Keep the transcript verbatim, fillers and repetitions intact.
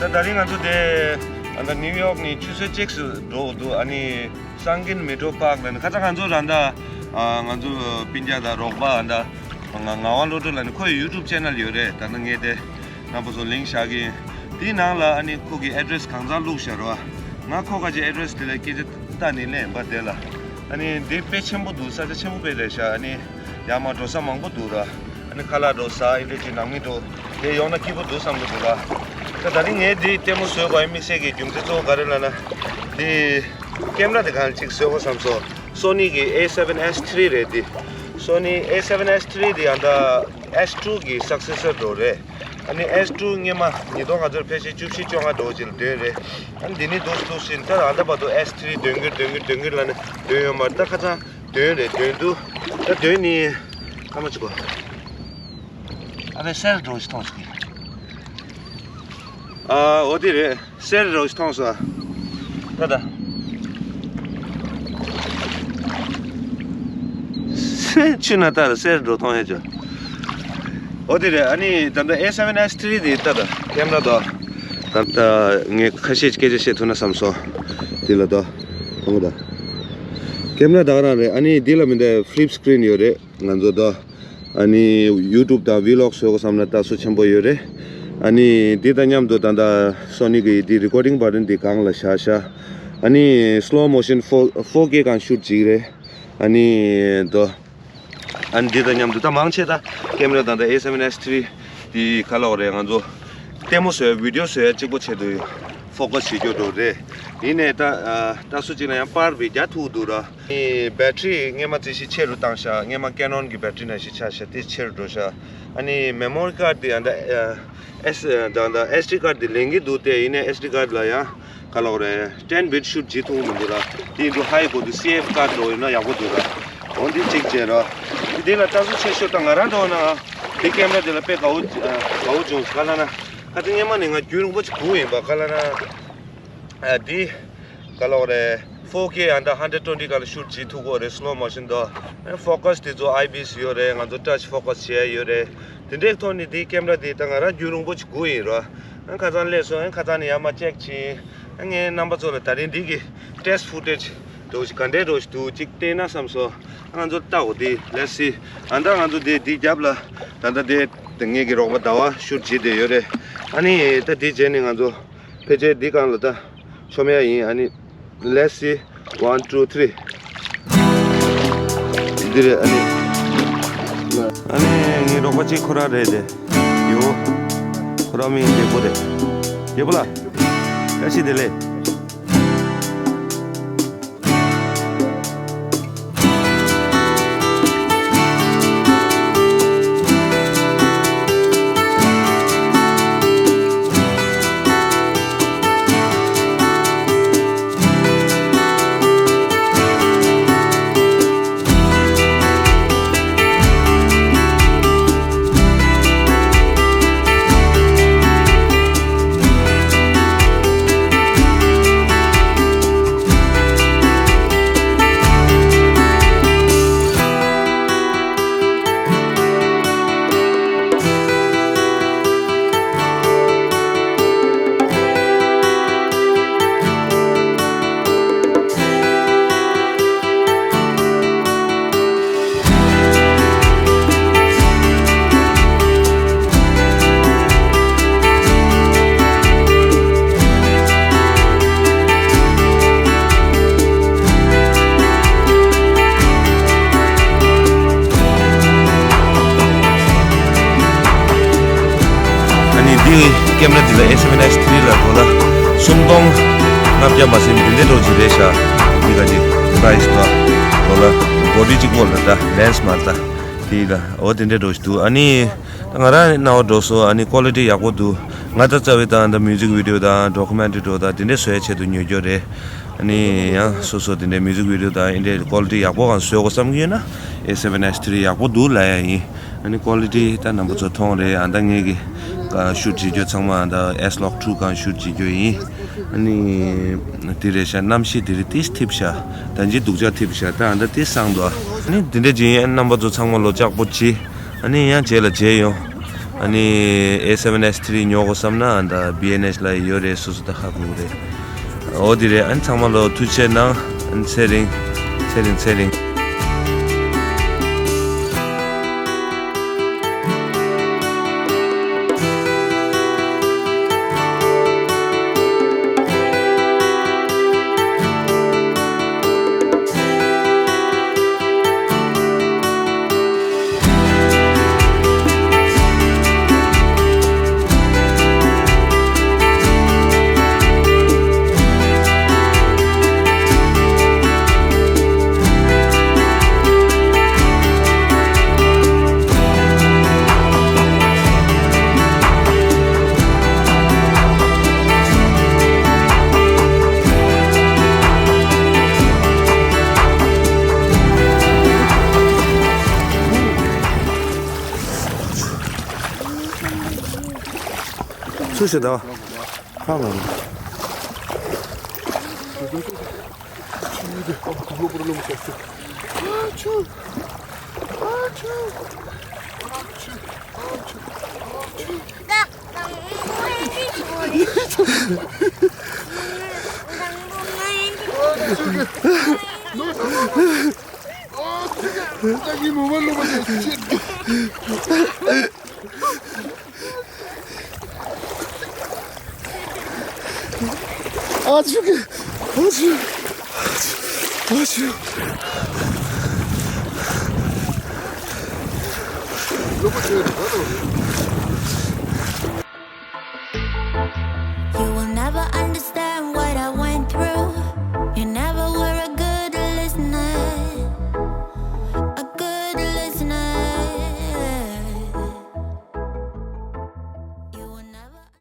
ད་ད་རིང་ང་ཚོ་དེ་ཨ་ད་ནིའུ་ཡོག་ནས་ཆུ་ཚོད་གཅིག་སུ་འགྲོ་འདུག་ཨ་ནི་སང་གིན་མེ་ཊོ་པཱག་ལ་ནི་ཁ་ཚ་ང་ཚོ་ར་ད་ང་ཚོ་སྤུན་ཀྱག་དང་རོགས་པ་ཨ་ད་ང་ངག་དབང་བློ་གྲོས་ལ་ནི་ཁོ་ཡི་ཡུ་ཊུབ་ཆེ་ནལ་ཡོད་རེད། ད་ནི་ངས་དེ་རྣམ་པ་ཚོ་ལིང་ཀི་བཞག་གི་ཡིན། དེའི་ནང་ལ་ཨ་ནི་ཁོ་གི་ཨེ་ཌི་རེ་སི་གང་ཚང་བླུགས་བཞག་རོགས། ང་ཁོ་ག་ཅིག་ཨེ་ཌི་རེ་སི་དེ་ལ་སྐད་ཆ་ལྟ་ནི་ལེན་པ་དེ་ལ་ཨ་ནི་དེ་དཔེ་ཆེན་པོ་འདུག་ས་ཆ་ཆེན་པོ་དཔེ་རེད་ཤག་ཨ་ནི་ཡར་མར་འགྲོ་ས་མང་པོ་འདུག་ར། ཨ་ནི་ཁ་ལག་འགྲོ་ས་ཨིན་དེ་ཅིག་ནང་མི་འགྲོ་དེ་ཡོང་ན་སྐྱིད་པོ་འདུག་བསམ་གི་འདུག་ར། ད་ད་རིང་ངས་དེ་ལྟད་མོ་བཟོས་དགོས་ཡ་དམིགས་བསལ་གྱི་རྒྱུ་མཚན་གཙོ་བོ་ག་རེ་ལབ་ན། དེ་ཀེམ་ར་དེ་གང་ཅིག་བཟོས་དགོས་བསམ་སོང་། སོ་ནི་གི་ཨེ་སེ་ཝེན་ཨེས་ཐི་རི་རེད་དེ། སོ་ནི་ཨེ་སེ་ཝེན་ཨེས་ཐི་རི་དེ་ཨ་ད་ཨེས་ཊུ་གི་སག་སེ་སར་འགྲོ་རེད། ཨ་ནི་ཨེས་ཊུ་སྔོན་མ་ཉིས་སྟོང་ག་ཚོད་ཕལ་ཆེར་བཅུ་བཞི་བཅོ་ལྔ་འགྲོ་ཅིག་ལ་འདོན་རེད། ཨ་ནི་འདི་ནི་འདུག་འདུག་ཟིན་ད་ཨ་ད་བར་དུ་ཨེས་ཐི་རི་འདོན་གྱི་འདོན་གྱི་འདོན་གྱི་ལ་ནི་འདོན་ཡོད་མ་རེད། ད་ཁ་སང་འདོན་རེད། འདོན་འདུག་ད་འདོན་ནི་ཁ་མ་ཅིག་གོ་ཨ་ཕའི་སེར་འགྲོ་ཞིག་མཐོང་ཞིག་གི་ཨ་འོ་དེ་རེད། སེར་རོ་ཞིག་མཐོང་སོང་། ད་ད། སེར་ཆུ་ན་ད་སེར་འགྲོ་མཐོང་ཡ་ཅོ། འོ་དེ་རེད། ཨ་ནི་ད་ལྟ་ཨེ་སེ་ཝེན་ཨེས་ཐི་རི་དེ་ད་ད་ཀེམ་ར་དོ། ད་ད་ངས་ཁ་ཤས་སྐད་ཆ་བཤད་ཐུབ་ན་བསམ་སོང་། དེ་ལ་དོ། མཐོང་གི་ད། ཀེམ་ར་ད་ག་རང་རེད། ཨ་ནི་དེ་ལ་མི་འདྲ་ཕི་ལིབ་སི་ཀི་རིན་ཡོད་རེད། ང་ཚོ་ད་ཨ་ནི་ཡུ་ཊུབ་དང་ཝི་ལོག་བཟོ་དགོས་བསམ་ན་ད་སུ་ཆེན་པོ་ཡོད་རེད། ཨ་ནི་འདི་དང་མཉམ་དུ་ད་ད་སོ་ནི་གི་འདི་རི་ཀོར་ཌིང་བ་ཊན་འདི་སྒང་ལ་བཞག་བཞག་ཨ་ནི་སི་ལོ་མོ་ཤན་ཕོ་ཕོར་ཀེ་སྒང་ཤུ་ཊི་བྱེད་ཀྱི་རེད། ཨ་ནི་དོ་ཨ་ནི་འདི་དང་མཉམ་དུ་ད་མང་ཆེ་ད་ཀེམ་ར་དང་ད་ཨེ་སེ་ཝེན་ཨེས་ཐི་རི་འདི་ག་ལབ་དགོས་རེད། ང་ཚོ་ལྟད་མོ་བཟོ་ཡ་ཝི་ཌི་ཡོ་བཟོ་ཡ་གཅིག་པོ་ཆེད་དུ་ཕོ་ཀ་སི་བྱེད་རྒྱུ་འགྲོ་རེད། ཡིན་ནའི་ད་ད་སུ་གཅིག་ལ་ཡང་པར་བི་རྒྱ་ཐུག་འདུག་ར། ཨ་ནི་བེ་ཊི་རི་སྔོན་མ་རྩིས་གཞི་ཆེ་རུ་བཏང་ཤག་སྔོན་མ་ཀེ་ནོན་གྱི་བེ་ཊི་རི་ནང་བཞིན་ཆགས་ཤག་དེ་ཆེ་རུ་འགྲོ་ཤག་ཨ་ནི་མེ་མོ་རི་ཀར་ཌི་དེ་ཨ་ད་ཨེ་སི་ཨེ་ད་ད་ཨེས་ཌི་ཀར་ཌི་དེ་ལེན་གྱི་འདུག་སྟེ། ཡིན་ནའི་ཨེས་ཌི་ཀར་ཌི་ལ་ཡང་ག་ལབ་དགོས་རེད། ཊེན་བིཊ་ཤུ་ཊི་བྱེད་ཐུབ་མི་འདུག་ར། དེ་ཡིན་དུས་ཧའི་དགོས་འདུག་སི་ཨེཕ་ཀར་ཌི་འདྲ་བོ་ཡོད་ན་ཡག་པོ་འདུག་ར། འོ་འདི་གཅིག་བྱས་ར། དེ་དེ་ལ་ལྟ་ཚུལ་ཆེ་ཤོས་ད་ང་རང་འདྲ་བོ་ན་དེ་ཀེམ་ར་དེ་ལ་དཔེ་དགའ་བོ་དགའ་བོ་བྱུང་། ག་ལབ་ན་ཁ་ཚ་སྔོན་མ་ནས་ང་རྒྱུན་རིང་པོ་ཅིག་སྒུག་ཡིན་པ། ག་ལབ་ན། ཨ་འདི་ག་ལབ་དགོས་རེད། ཕོར་ཀེ་ཨ་ད་ཧན་ཌེཌ་ཊུ་ཝེན་ཊི་སྒང་ལ་ཤུ་ཊི་བྱེད་ཐུབ་ཀྱི་ཡོད་རེད། སི་ལོ་མོ་ཤན་དོ། ཨ་ཕོ་ཀ་སི་དེ་ཚོ་ཨའི་པི་ཨེས་ཡོད་རེད། ང་ཚོ་ཊཆ་ཕོ་ཀ་སི་བྱེད་ཡ་ཡོད་རེད། དེ་འདྲའི་ཐོག་ནས་དེའི་ཀེམ་ར་དེ་ད་ང་རང་རྒྱུན་རིང་པོ་ཅིག་སྒུག་ཡིན་ར། ཨ་ཁ་སང་སླེབས་སོང་། ཨ་ཁ་སང་ནས་ཡར་མར་ཅེག་བྱས། ཨ་ངས་རྣམ་པ་ཚོ་ལ་ད་རིང་འདི་གི་ཊེ་སི་ཊི་ཕུ་ཊེ་ཇི་འདྲ་བོ་ཞིག་ག་འདྲའི་འདྲ་བོ་ཞིག་འདུག་ཅིག་བལྟས་ན་བསམ་སོང་། ཨ་ང་ཚོ་ལྟ་འོ་དེ་ལེཊ་སི། ཨ་ད་ང་ཚོ་དེ་དེའི་རྒྱབ་ལ་ད་ལྟ་དེ་ངེད་ཀྱི་རོགས་པ་ཟླ་བ་ཤུ་ཊི་བྱེད་བསྡད་ཡོད་རེད། ཨ་ནི་ད་དེ་རྗེས་ནས་ང་ཚོ་ཕལ་ཆེར་འདི་སྒང་ལ་ད་མཆོང་ཡ་ཡིན། ཨ་ནི་let's see one two three འདི་རེད། ཨ་ནི་ཨ་ནི་ངའི་རོགས་པ་གཅིག་ཁོ་རང་རེད་དེ། ཡོ། ཁོ་རང་མིང་རྒྱལ་པོ་རེད། རྒྱལ་པོ་ལགས། བཀྲ་ཤིས་བདེ་ལེགས། ཨ་ནི་འདི་ཀེམ་ར་འདི་ལ་ཨེ་སེ་ཝེན་ཨེཆ་ཐི་རི་ལ་ཌོ་ལར་སུམ་སྟོང་ལྔ་བརྒྱ་མ་ཟིན་འདི་འདྲའི་འགྲོ་གི་རེད་ཤག་འདི་ག་ཅིག་པ་རའི་སི་ལ་ཌོ་ལར་གོ་ཊི་གཅིག་པོ་ལ་ད་ལེན་སི་མ་ལ་ད་འདི་ལ་འོ་དེ་འདྲའི་འགྲོ་གི་འདུག་ཨ་ནི་ད་ང་རང་རྣ་བ་འགྲོ་སོང་། ཨ་ནི་ཀོ་ལི་ཊི་ཡག་པོ་འདུག་ང་ད་རྩ་བའི་ད་ད་མིའུ་ཟིག་བི་ཌི་ཡོ་དང་ཌོ་ཀུ་མེན་ཊི་རི་འདྲ་བོ་དང་དེ་འདྲའི་བཟོ་ཡའི་ཆེད་དུ་ཉོ་རྒྱུ་རེད། ཨ་ནི་ཡང་སོ་སོ་དེ་འདྲའི་མིའུ་ཟིག་བི་ཌི་ཡོ་དང་ཨེ་འདྲའི་ཀོ་ལི་ཊི་ཡག་པོ་གང་བཟོ་དགོས་བསམ་གྱི་ཡོད་ན་ཨེ་སེ་ཝེན་ཨེཆ་ཐི་རི་ཡག་པོ་འདུག་ལབ་ཡ་ཡིན། ཨ་ནི་ཀོ་ལི་ཊི་ད་རྣམ་པ་ཚོ་མཐོང་རེད། ཨ་ད་ངེད་ཀྱི་ཨ་ཤུ་ཊི་བྱེད་རྒྱུ་ཚང་མ་ཨ་ད་ཨེས་ལོག་ཊུ་སྒང་ཤུ་ཊི་བྱེད་རྒྱུ་ཡིན། ཨ་ནི་དེ་རེད་ཤག་གནམ་གཤིས་དེ་རིང་ཏིས་འཐིབས་ཤག་ད་ཅི་སྡུག་ཅག་འཐིབས་ཤག་ད་ཨ་ད་ཏིས་སངས་འདུག་ཨ་ནི་དེ་འདྲ་ཅིག་ཡིན། རྣམ་པ་ཚོ་ཚང་མ་ལོ་ལྕགས་པོ་གྱིས། ཨ་ནི་ཡང་རྗེས་ལ་མཇལ་ཡོང་། ཨ་ནི་ཨེ་སེ་བེན་ཨེས་ཐི་རི་ཉོ་དགོས་བསམ་ན་ཨ་ད་བི་ཨེན་ཨེཆ་ལ་ཡོད་རེད། སོ་སོ་ད་ཧ་གོ་གི་རེད། འོ་དེ་རེད། ཨ་ནི་ཚང་མ་ལོ་ཐུགས་རྗེ་གནང་། ཨ་ནི་ཚེ་རིང་། ཚེ་རིང་། ཚེ་རིང་། ཚུར་ཤོག་ད། ཧ་ལམ། ཨ་ཅུ་ཀི། ཨ་ཅུ། ཨ་ཅུ།